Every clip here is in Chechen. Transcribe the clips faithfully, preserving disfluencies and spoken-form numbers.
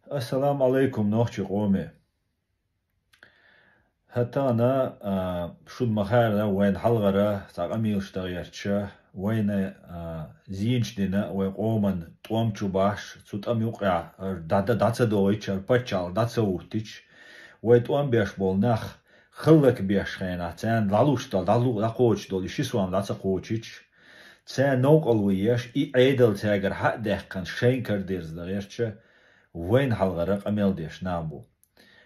Ассаламу алайкум, нохчий къоме. ХӀаьта а, шуна ма-хаъара, вайна хьалхара цхьа къамелаш дан гӀерташ, вайна, а, зенаш дина, вай къоман тӀом чу бахьаш, цу тӀама юкъехь, а, дӀа-, дӀа-, дӀа ца дохуьйтуш, а, паччахьалкх дӀа ца хӀуттуьйтуш, вай тӀом беш болу нах хӀаллакбеш хенахь, царна дӀалуш долу, дӀалу-, дӀакхочуш долу и ши сом дӀа ца кхочуьйтуш, царна новкъарло еш, и Ӏедал цаьргара хьа а даьккхина, шайна карадерза дан гӀерташ, вайна хьалхара къамел деш нах бу.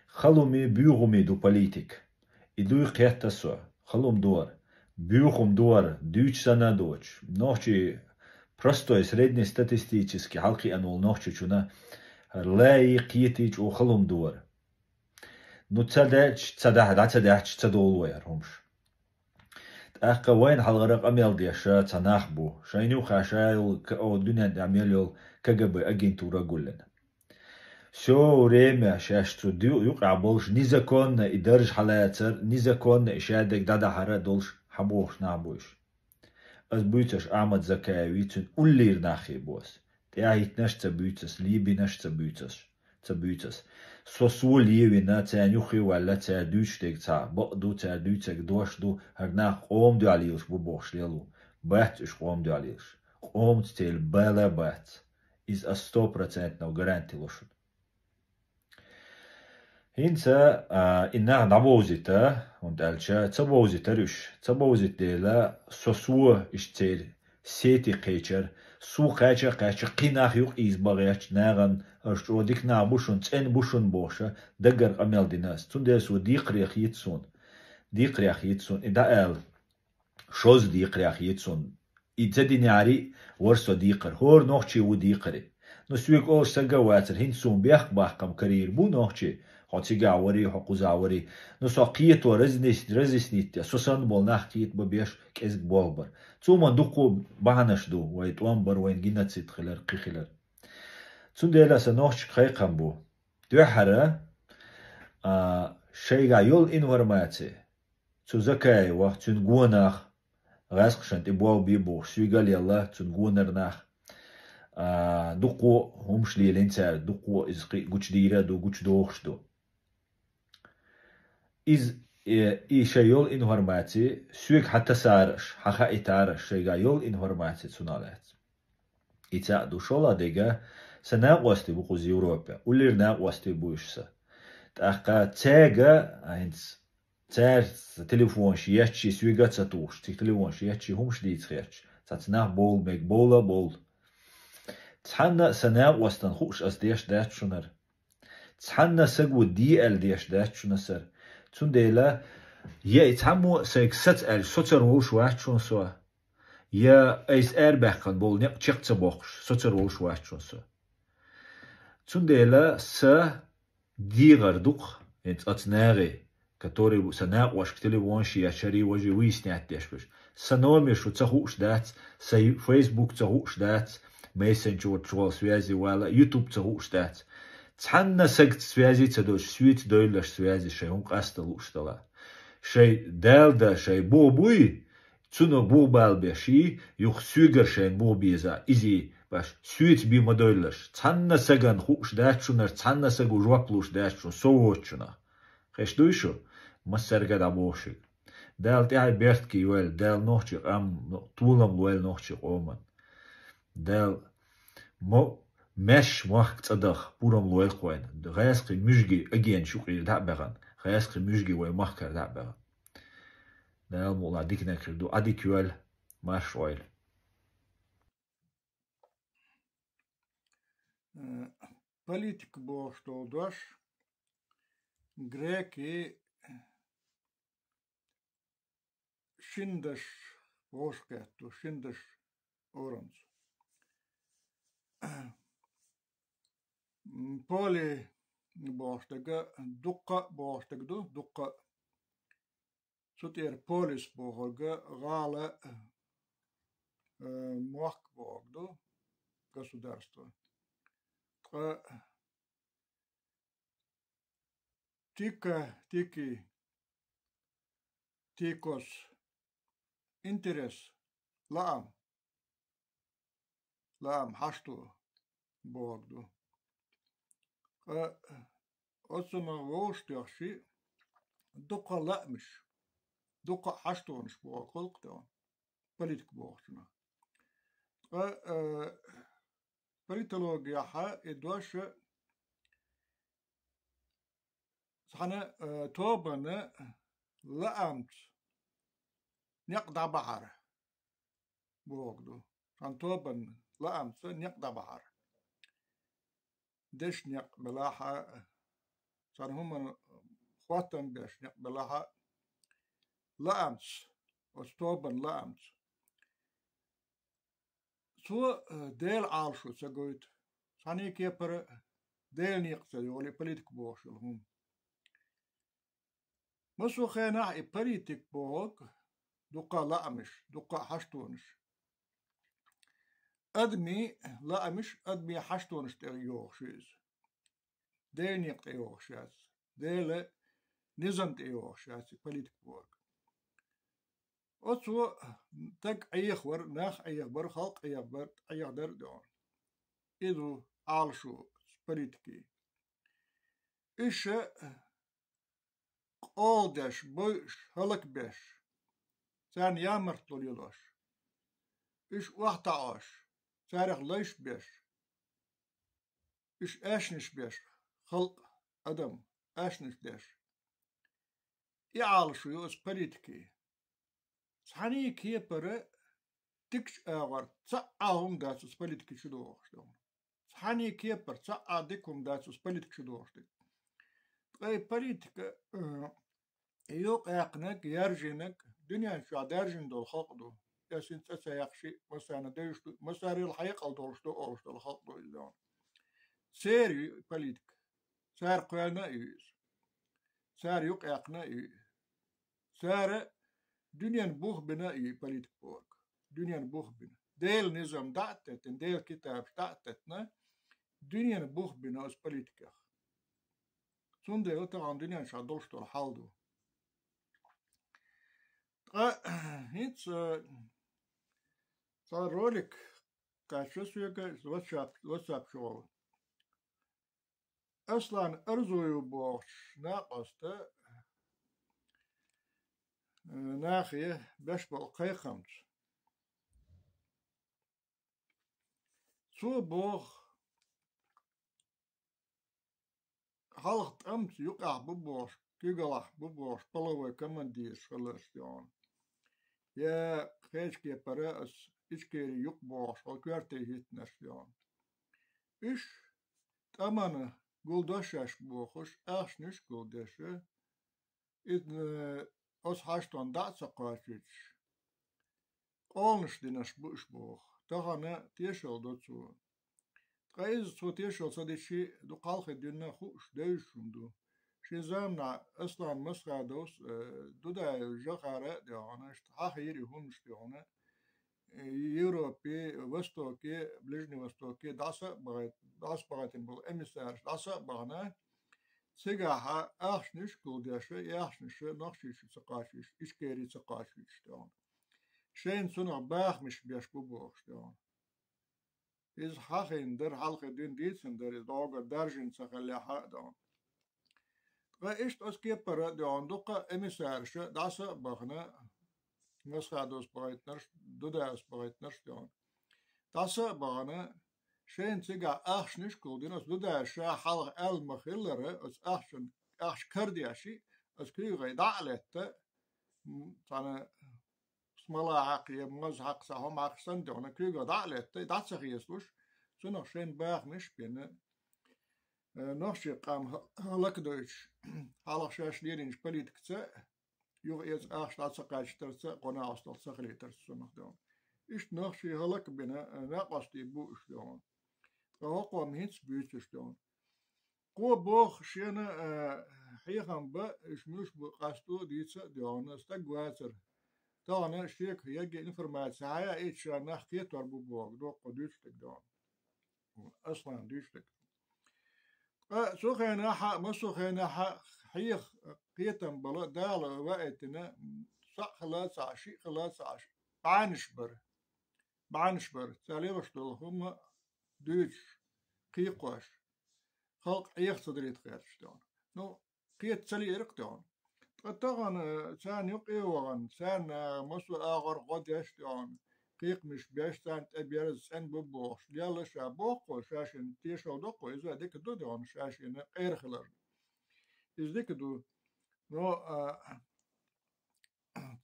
Халуми, буьйхуми ду политика. И дуй кхетта со, халум ду хӀара. Буьйхум ду хӀара, дуьйцуш санна а доцуш. Нохчий простой, среднестатистический хьалакхиъна волу нохчочунна хӀара лаьий, кхетий чӀогӀа халум ду хӀара. Ну, ца даьлча, ца дахьа, дӀа ца даьлча, ца долу вай хӀара хӀумаш. ТӀаккха вайна хьалхара къамел деш цхьа нах бу, шайна юххехь ша йолу к-, о, дуьнен тӀехь мел йолу К Г Б агентура гуллина. Всё время шаьш цу ду-, юкъахь болуш незаконно и дарж хьалацар, незаконно и шадерг дӀадахьар долуш хьабохуш нах бу уьш. Ас буьйцуш Ахьмад Закаевий, цуьнан уллера нахе бу ас. ТӀаьхьахӀиттинарш ца буьйцу ас, лебинарш ца буьйцу ас, ца буьйцу ас. Со, со левина, царна юххе а ваьлла, цара дуьйцуш дерг цхьа бакъ ду, цара дуьйцург дош ду, хӀара нах къоман дуьхьа лелаш бу бохуш лело. Бац уьш къоман дуьхьа лелаш. Къоманца церан бала бац. Иза ас сто процентов гаранти ло шуна. ХӀинца, а, и нах дӀабовзийта, хӀунда аьлча ца бовзийтара уьш. Ца бовзийта дела, со, со иштта церан сети кхечара, со кхаьча а кхаьчча, кхин нах юкъа ийза бан гӀерташ нахана, аша чӀогӀа дика нах бу шуна, цӀена бу шуна бохуша, даггара къамел дина ас. Цундела со декхаре хета суна. Декхаре хета суна и дӀаала. Шозза декхаре хета суна. И ца динехьара а вара со декхар. ХӀора нохчи ву декхаре. Ну, соьга олуш стаг а вацара, хӀинца суна бехк баккхам карийра бу нохчи. Хьо цигахь варий, хьо кхузахь варий. Ну, со кхето разнес-, разъяснить де, со санна болу нах кхетабан беш кӀезиг болх бара. Цу ма дуккха бахьанаш ду, вай тӀом бар, вайн геноцид хилар, кхин хилар. Цундела сан нохчашка кхайкхам бу. Дуьххьара, а, шайгахь йолу информаци, цу Закаевах, цуьнан гонах, гӀаьскхашна тӀе болх бе бохуш, соьга а лелла, цуьнан гонара нах, а, дуккха хӀумаш лелийна цара, дуккха иза кхин а гучудийр а ду, гучудохуш ду. Иза, э, и шайн йолу информаци соьга хьатасара аша, хьахаийтара аша, шайгахь йолу информаци цунах лаьцна. И цхьаъ ду, шолгӀа дерг, сан накъостий бу кхуза Европе, уллера накъостий бу уьш сан. ТӀаккха цаьрга, а, хӀинца цара телефонаш етташ, соьга а ца тухуш, цига телефонаш етташ, хӀумаш дийца гӀерташ, цхьацца нах бовла мега, бовла а бовла. Цхьанна а сан накъостана хууш ас деш дац шуна хӀара. Цхьанна а саг ву де аьлла деш дац шуна ас хӀара. Цундела, я и цхьаммо а сайга саца аьлча, соцур волуш вац шуна со, я айса арабаьккхина болу некъ чекх ца боккхуш, соцур волуш вац шуна со. Цундела сан дегӀар ду-кх, хӀинца оцу нахе, который сан накъошка телефонаш етташ, шаре-важаре выяснять деш берш. Сан номер шу ца хууш дац, сан ю-, Facebook ца хууш дац, мессенджер чу вала связи вала, YouTube ца хууш дац. Цхьанна а сагца связи ца долуш, соьца девлла аша связи, шайн хӀума къастал лууш дала. Шайн Дала дан, шайн бух буй, цунах бух бала беш, юха соьгара шайна бух беза, изий баш, соьца бен ма девлла аша. Цхьанна а сагана хууш дац шуна хӀара, цхьанна а саго жоп луш дац шуна, со воцучунах. Хезаш дуй шу? Массаьрга а дӀабоху шуьга. Дала тӀаьхье беркате йойла, Дала нохчийн къам, толам лойла нохчийн къоман. Дала мо-, маьрша мохк цӀа даха пурам лойла-кх вайна. ГӀаьскхи муьжги агенаш юкъера дӀа а баьхна, гӀаьскхи муьжги вай махкара дӀа а баьхна. Дала мукъалахь диканиг хир ду, Ӏа дика йойла, марша Ӏойла. Э, политика бохуш долу дош греки шина дашца вовшахкхетта, шина дашца орамца. М, Поли бохуш дерг, дуккха а бохуш дерг ду, дуккха а. Цу тӀера полис бохург гӀала, э, мохк бохург ду, государство. Ткъа тика, тики, тикос, интерес, лаам. Лаам, хьашто бохург ду. Ткъа оцунах вовшахтоьхча дукха лаамаш, дукха хьаштонаш боху халкъ тӀе, политика бохучунах. Ткъа, э, политологехьа и дош цхьана, э, тобанна лаамца некъ дӀабахьар боху ду. Цхьана тобанна лаамца некъ дӀабахьар. Дешан некъ белахь а, цхьана хӀуманна хоттам беш некъ белахь а, лаамца, оцу тобанна лаамца. Цо, э, Делан Ӏалашо ца гойту. Цхьана кепара Делан некъа ца йолу и политика бохуш йолу хӀума. Массо а хенахь и политика бохург дуккха а лаамаш, дуккха а хьаштонаш. Адамийн лаамаш, адамийн хьаштонаш тӀе йогӀуш ю иза. Делан некъа тӀе йогӀуш яц, Делан низам тӀе йогӀуш яц и политика бохург. Оцо стаг Ӏехавар, нах Ӏехабар, халкъ Ӏехабар, Ӏехадар а дуьхьал. Иза ву Ӏалашо политики. Уьш къола деш, бойуш, хӀаллакбеш, царна ямартло лелош, уьш охьатаӀош, царах лайш беш, уьш аьшнаш беш, халкъ, адам, аьшнаш деш. И Ӏалашо ю оцу политики. Цхьана кепара дикачу агӀор цхьа а хӀума дац оцу политики чу догӀуш дерг. Цхьана кепара цхьа а дика хӀума дац оцу политики чу догӀуш дерг. Ткъа и политика, э, юкъаяьккхинарг, яржийнарг, дуьнен чохь даьржина долу халкъ ду. Я син цӀа ца яьккхича, массарна девзаш ду, массарел хьекъал долуш ду олуш долу халкъ ду иза. Церан ю и политика. Цара кхоьллина а ю иза. Цара юкъаяьккхина а ю. Цара дуьненан бух бина а ю и политика бохург. Дуьненан бух бина. Делан низам дӀа а теттина, Делан китабаш дӀа а теттина, дуьненан бух бина оцу политикех. Цундела тахана дуьнен чохь долуш долу хьал ду. Ткъа хӀинца, э, цхьа ролик кхаьчна соьга WhatsApp, WhatsApp чухула. Аслан Арзуев бохучу накъоста, э, нахе беш болу кхайкхамца. Цо боху, хьалха тӀамца юкъахь бу бохуш, куьйгалахь бу бохуш, полковой командирш хиларш дерг. Я кхечу кепара ас Ичкери юкъа бохуш, хьо коьрте хӀиттинарш дерг. Уьш тӀамна гулдеш шаьш бохуш, ахчанаш гулдеш, иза, э, оцу хьаштонна дӀа а ца кхачийтуш, къоланаш динарш бу уьш боху. Тахана тешалла до цо. Ткъа иза цо тешалла ца дичи, дукха хьалхе дуьйна хууш, девзаш хӀума ду. Шен заманахь Аслан Масхадовс, э, Дудаев Жохара а дерг, иштта хьахийра и хӀуманаш дерг, э, Европе, Востоке, Ближний Востоке дӀаса а бахайт-, дӀасабахийтина болу эмиссарш дӀаса а бахана, цигахь ахчанаш гулдеш, и ахчанаш Нохчийчу ца кхачийш, Ичкери ца кхачийш дерг. Шайна цунах бахамаш беш бу бохуш дерг. Иза хьахийна дара, хьалхе дуьйна дийцина дара, иза дӀогара даржийна ца хиллехь а дерг. Ткъа иштта оцу кепара а дерг дуккха а эмиссарш дӀаса а бахана, Масхадовс бахийтинарш, Дудаевс бахийтинарш дерг. ДӀаса а бахана, шайна цигахь ахчанаш а гулдина, оцу Дудаевс ша хьалха аьлла ма-хиллара, оцу ахчан, ахча карадеш, оцу куьйгахь дӀа а летта, м, цхьана смола хьакха, я маза хьакха, цхьа хӀума хьакха санна дерг, куьйгахь дӀа а летта, дӀа ца хецалуш, цунах шайна бахамаш а бина, э, нохчийн къам хӀа-, хӀаллакдойтуш, хьалха шаьш лелийначу политикаца юха эца ахча дӀа ца кхачийтарца, кхо накъосталла ца хилийтарца цунах дерг. Иштта нохчий хӀаллак а бина, э, накъостий бу уьш дерг. Ткъа хӀокхо-м хӀинца буьйцуш дерг. Кхо боху шена, э, хьехам бан, уьш муьлш бу къасто дийца а дерг, стаг вацара. Тахана шега ерриге информаци хьаяийта, ша нах кхетор бу боху, доккха дуьйцу дерг дерг. Аслан дуьйцу дерг. Ткъа цу хенахь а, массо а хенахь а хьеха кхетам бала Дала ваийтина, цхьаъ хила а ца Ӏаш, шиъ хила а ца Ӏаш, бӀаьнаш бара. БӀаьнаш бара. Цара лелош долу хӀума дуьйцуш, кхайкхош. халкъ Ӏеха ца далийта гӀерташ, дий хьона. Ну, кхета ца лиира-кх, дий хьона. Ткъа тахана, э, царна юкъе а вахана, царна, э, массо а агӀор гӀо деш, дий хьона, кхайкамаш беш, царна тӀеберза цӀена бу бохуш, лелла ша боху, ша шена тешал доккху, иза дика ду, дий хьона, ша шена къера хилар. Иза дика ду. Но, а,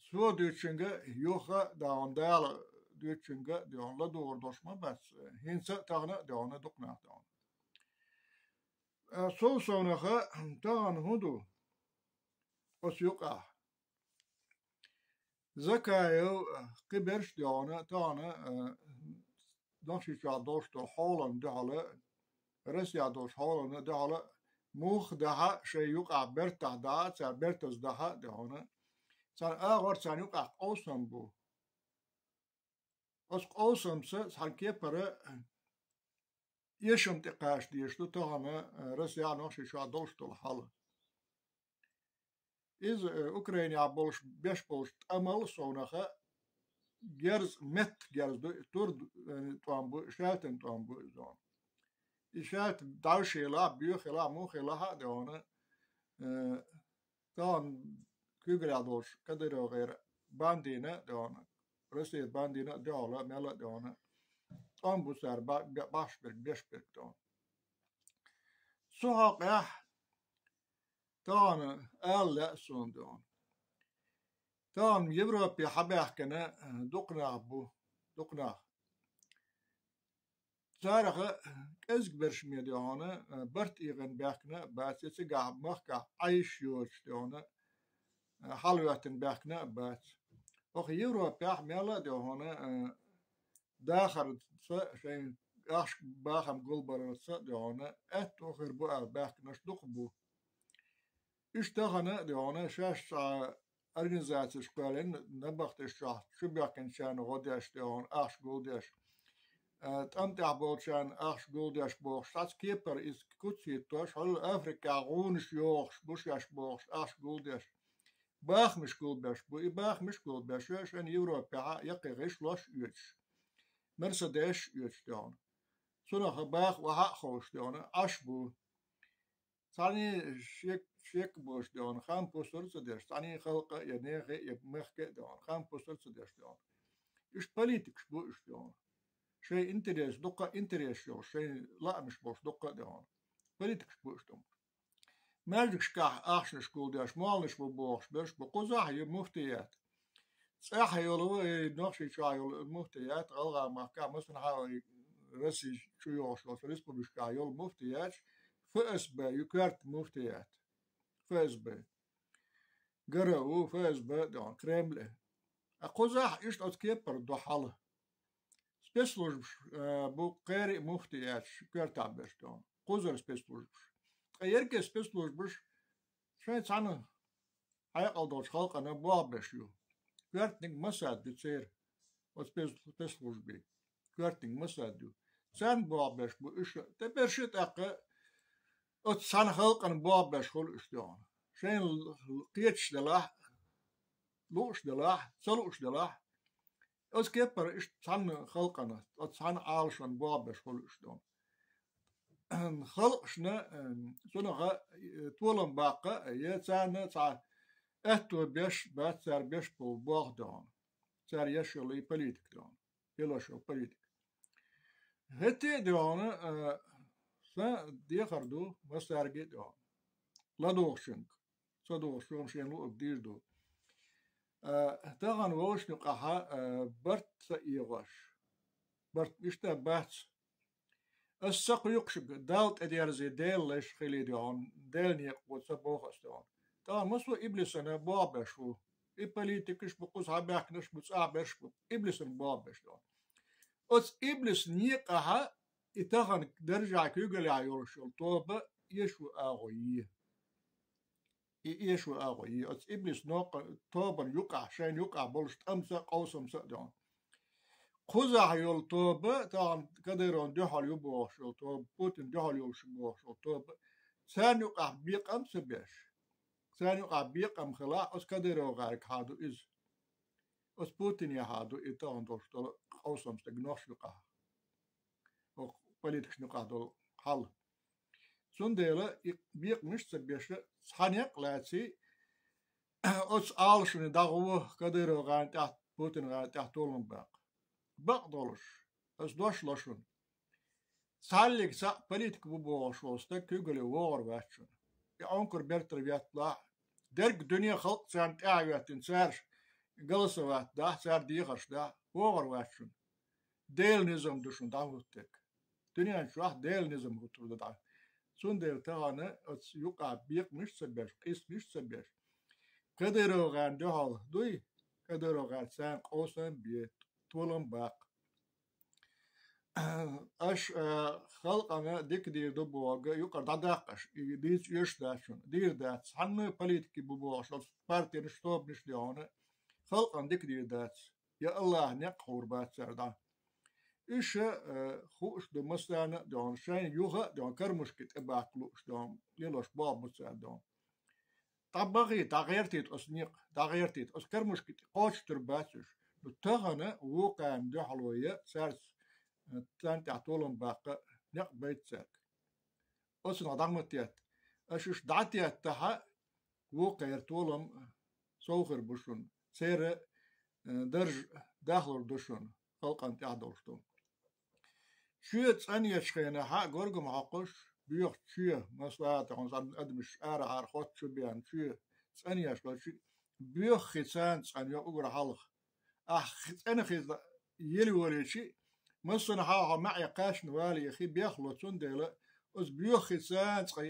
цо дуьйцучуьнга юха а, дий хьона, Дала дуьйцучуьнга а, дий хьона, ладугӀур долуш ма бац. ХӀинца а, тахана а, дий хьона, дукха нах, дий хьона. А, сов-совнаха, тахана хӀун ду оцу юкъахь? Закаев, а, кхиберш, дий хьона, тахана, а, Нохчийчохь долуш долу хьолана дуьхьала, Россехь долчу хьолана дуьхьала муха дахьа шайн юкъахь бертахь дахьа, цара бертаза дахьа, дий хьона. Царна агӀор царна юкъахь къовсам бу. Оцу къовсамца цхьана кепара эшам тӀе кхача дезаш ду тахана, э, Россехь, Нохчийчохь долуш долу хьал. Иза, э, Украинехь болуш, беш болчу тӀамал, совнаха, герз, метта герз ду, тур, э, тӀом бу, шаьлтан тӀом бу иза, дий хьона. И шаьлта дӀалуш елахь, боьха елахь, муха елахь а, дий хьона, э, тахана куьйгаллехь долчу Кадыровгара бандина, дий хьона, Россия бандина а дуьхьал, мел а, дий хьона, тӀом бу цара ба-, бе-, бахьаш берг, беш берг, дий хьона. Цу хьокъехь тахана ала лаьа суна, дий хьона. Тахана Европе хьабаьхкина, э, дукха нах бу, дукха нах. Царах кӀезиг берш ма, дий хьона, э, барт ийгӀина баьхкина а бац, я цигахь махкахь Ӏайш йоцуш, дий хьона, э, хьалавоьттина баьхкина а бац. Оха Европехь мел а, дий хьона, э, дахарца, шайн ахча, бахам гулбарца, дий хьона, аьтто хир бу аьлла баьхкинарш дукха бу. Уьш тахана, дий хьона, шаьш цхьа организацеш кхоьллина, набахтешчохь чубоьхкинчарна гӀо деш, дий хьона, ахча гулдеш, э, тӀам тӀехь болчарна ахча гулдеш бохуш, цхьацца кепара иза куц хӀиттош, хьуьлла Африкехь гӀунаш йохуш бу шаьш бохуш, ахча гулдеш. Бахамаш гулбеш бу, и бахамаш гулбеш, шайн Европехьа яккхий гӀишлош а оьцуш, Мерседесаш а оьцуш, дий хьона. Цунах баха охьа а ховшуш, дий хьона, Ӏаш бу. Цхьаьний шек-, шек болуш, дий хьона, хам пусар а ца деш, цхьаьний халкъа а, я нехан а, я мехка а, дий хьона, хам пусар а ца деш, дий хьона. Уьш политикаш бу уьш, дий хьона. Шайн интерес, дуккха а интерес йолуш, шайн лаамаш болуш дуккха а, дий хьона. Политикаш бу уьш тӀом. Маьждигашкахь ахчанаш гулдеш, молланаш бу бохуш берш бу, кхузахь ю муфтият. ЦӀахь йолу, э, Нохчийчохь йолу муфтият, ГӀалгӀай махкахь, массанхьа а, Россия чу йогӀуш йолчу республикашкахь йолу муфтияташ, ФСБ ю, коьрта муфтият. ФСБ. ГРУ, ФСБ, дон, Кремль. А кхузахь иштта оцу кепара ду хьала. Спецслужбаш, э, бу кхерий муфтияташ коьртахь берш, дон. Кхузара спецслужбаш. Ткъа ерриге спецслужбаш шайн цхьана хьекъал долчу халкъана болх беш ю. Коьртаниг Масад ю церан, оцу спец-, спецслужбе. Коьртаниг Масад ю. Царна болх беш бу уьш, тӀе берш а тӀаккха оцу цхьана халкъана болх беш хуьлу уьш, дон. Шайна л-, кхеташ делахь, лууш делахь, ца лууш делахь, оцу кепара иштта цхьана халкъана, оцу цхьана Ӏалашонна болх беш хуьлу уьш, дон. Халкъашна, э, цунах, э, толам баккха, я царна цхьа аьтто беш бац цара беш болу болх, дон. Цара еш йолу и политика, дон. Елош йолу политика. ХӀетте а, дон, э, сан дехар ду массаьрга а, дон. ЛадугӀучуьнга. Ца дугӀуш, чу-м шена луург дийр ду. Э, тахана вовшашна юкъахьа, э, барт ца эгӀош. Барт иштта бац. Ас ца кхуьйкхуш, Далла тӀедерзий, Делан лайш хилий, дон, Делан некъа ву ца боху ас, дон. Тахана массо а иблисана болх беш ву. И политикаш бу, кхуза хьабаьхкинарш бу, цӀахь берш бу. Иблисана болх беш, дон. Оцу иблисан некъахьа и тахана даржехь куьйгаллехь йолуш йолу тоба эшо агӀо е. И эшо агӀо е. Оцу иблис ноккха тобана юкъахь, шайна юкъахь болуш тӀамца а, къовсамца а, дон. Кхузахь йолу тоба, тахана Кадыровна дуьхьал ю бохуш йолу тоба, Путин дуьхьал йолуш ю бохуш йолу тоба, царна юкъахь бекъам а ца беш. Царна юкъахь бекъам хилахь, оцу Кадыровгара хьа ду иза. Оцу Путинехьа ду и тахана долуш долу къовсамца дерг нохчашна юкъахь. Оцу политикашна юкъахь долу хьал. Цундела и бекъа мишта ца беша, цхьа некъ лаций, оцу Ӏалашонан дӀагӀо Кадыров гӀан тӀехь, Путин гӀан тӀехь толам баккха. Бакъ долуш, ас дош ло шуна. Цхьаллиг цхьаъ политик бу бохуш волу стаг куьйгалле вогӀур вац шуна. И Ӏункар бертара ветталахь, дерг дуьне халкъ царна тӀаьхьаветтина, цаьрша голосовать дахь, цара дехарш дахь, вогӀур вац шуна. Делан низам ду шуна дӀахӀуттург. Дуьнен чохь Делан низам хӀуттур ду дӀа. Цундела тахана оцу юкъахь бекъа мишта ца беш, къийса мишта ца беш. Кадыров гӀан дуьхьал дуй, Кадыров гӀан царна къовсам бе, толам баккха. Аша, а, халкъана дика дийр ду бохург юкъара дӀадаккха аша, и дийца оьшуш дац шуна. Дийр дац. Цхьанна политики бу бохуш, оцу партийнаш, тобанаш де хьуна, халкъана дика дийр дац. Я Аллахь, некъ хьур бац цара дӀа. Уьш, а, хууш ду массарна а де хьуна, шайна юха а де хьуна, кармушки тӀебаккха лууш де хьуна, лелош болх бу цара де хьуна. ДӀабахийта, дӀагӀертийта оцу некъа, дӀагӀертийта. Оцу кармушки тӀе кхочуш тур бац уьш. Ну, тахана вукхарна дуьхьало я, цаьрца, э, царна тӀехь толам баккха некъ байта цаьрга. Оцунах дӀа ма тетта. Аша уьш дӀатеттахь, вукхара толам сов хир бу шуна. Церан, э, дарж дахлур ду шуна, халкъана тӀехь долуш ду. Чоь цӀанъечу хенахь а горгам хьокхуш, боьхачу чоь, масала, тахана адамаш арахьара хотта чу беана чоь цӀанъеш хилча, боьха хи царна цӀанйо уггар хьалха. Ахь хи цӀена хи йила йолийчи, массанхьа хьо маьӀе кхаьчна вале, хи бехло, цундела оцу боьха хи царна цкъа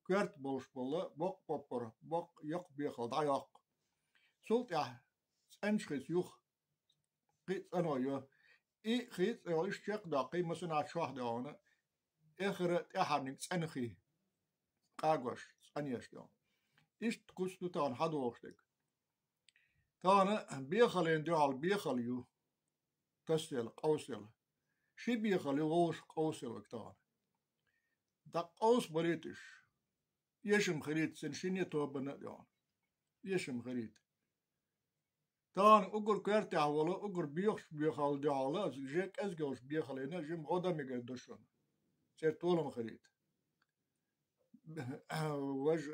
коьрта болуш болу боккха поппар, боккха йоккха бехал дӀайоккху. Цул тӀаьхьа цӀанчу хица юха кхин а цӀано йо. И хи цӀа йолуш чекхдоккхий, масанхьа чохь де хьуна, эххара тӀаьхьарниг цӀена хи къагош, цӀанъеш де хьуна. Иштта куц ду тахана хьадогӀуш дерг. Тахана бехаллина дуьхьал бехалла ю, тасъелла, къовсъелла. Ши бехалла ю вовшах къовсъелларг тахана. ДӀакъовсабалийта уьш. Эшам хилийта цуьнан шина а, тобанна а де хьуна. Эшам хилийта. Тахана уггар коьртехь волу, уггар боьхачу бехалла дуьхьал, жен кӀезиг йолчу бехаллина жима гӀо дан мегар ду шуна. Церан толам хилийта. Важа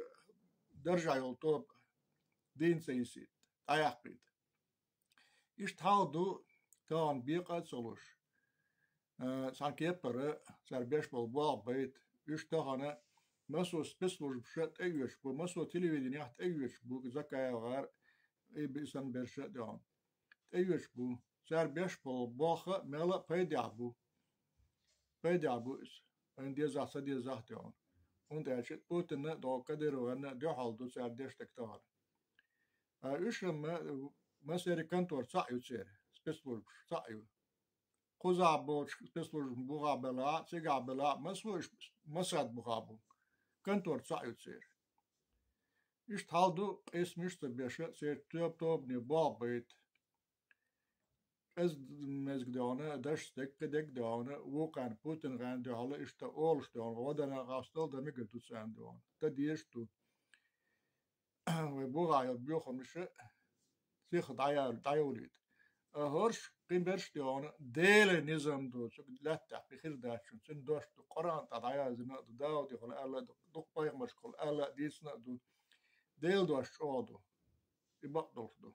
даржехь йолу тоба дийна ца йисийта, дӀаяккхийта. Иштта хьал ду, тахана бекъа а ца луш. Э, цхьана кепара цара беш болу болх байта. Уьш тахана массо спецслужбаша тӀеоьцуш бу, массо телевиденехь тӀеоьцуш бу, Закаев гӀар, и бисана берша а де хьуна. ТӀеоьцуш бу. Цара беш болу болх а мелла а пайдехь бу. Пайдехь бу иза. Вайна дезахь, ца дезахь а де хьуна. ХӀунда аьлча Путинна а, догӀу Кадыровна а дуьхьал ду цара деш дерг тахана. А уьш-м, массеран контор цхьаъ ю церан, спецслужбаш цхьаъ ю. Кхузахь боцуш спецслужбан бухахь белахь а, цигахь белахь а, массо а уьш Масад бухахь бу. Контор цхьаъ ю церан. Иштта хьал ду, къийса мишта ца беша, церан тоба-тобане болх байта. КӀезиг-мезиг де хьуна, дашца дерг, кхин дерг де хьуна, вукхарна Путин гӀан дуьхьал иштта олуш де хьуна, гӀо дан а, гӀо стол дан мегар ду царна де хьуна. Дан дезаш ду. Вай бухахь йолу боьхамаш сиха дӀаял-, дӀайовлийта. А хӀорш, кхин берш де хьуна, Делан низам ду, цу лаьттахь кхин хир дац шуна, цуьнан дош ду, Къуръан тӀехь дӀаяздина а ду, Даудехула аьлла а ду, дукха пайхамаршкахула аьлла а, дийцина а ду, Делан дош чӀогӀа ду. И бакъдолуш ду.